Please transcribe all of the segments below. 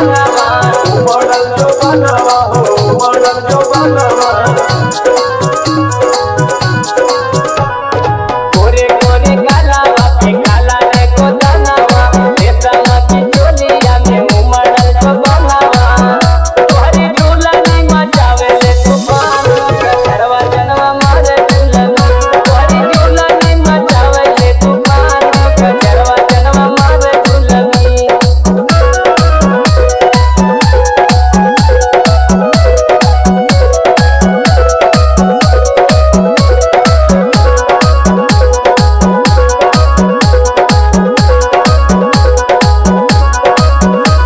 बनवा उमड़ल जो बनवा हो उमड़ल जो बनवा। गोरे गोरे कालावा पे काला रे गोदानवा रेशम की चोलिया में उमड़ल जो बनवा तोहरी झूलनी मचावे ले तूफान कचरवा जनवा मारे झूलन तोहरी झूलनी मचावे ले तूफान कचरवा जनवा मारे झूलनी।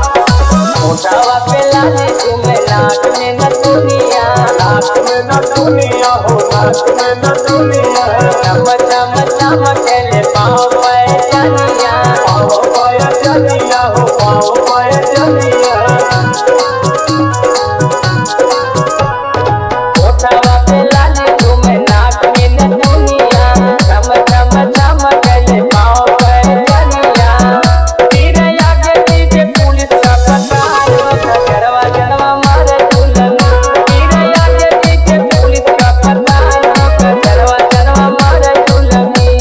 मोटावा पे लाली झूमे नाक में नथुनिया नाक में न दुनिया हो नाक में न दुनिया चम चम चमकेले पाँव पे जनिया पाओ पाया जनिया हो पाओ पाया जनिया। मोटावा पे लाली झूमे नाक में नथुनिया चम चम चमकेले पाँव पे जनिया तेरे आगे पीछे पुलिस का कतार कचरवा जनवा मारे झूलन तेरे आगे पीछे पुलिस का कतार कचरवा जनवा मारे झूलनी।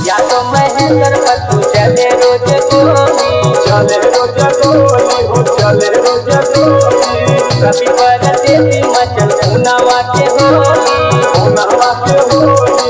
या तो महेंद्र पतू चले रोज गोली चले रोज गोली हो चले रोज गोली रवि परदेसी मचल पुनावा के होली होनवा के होली।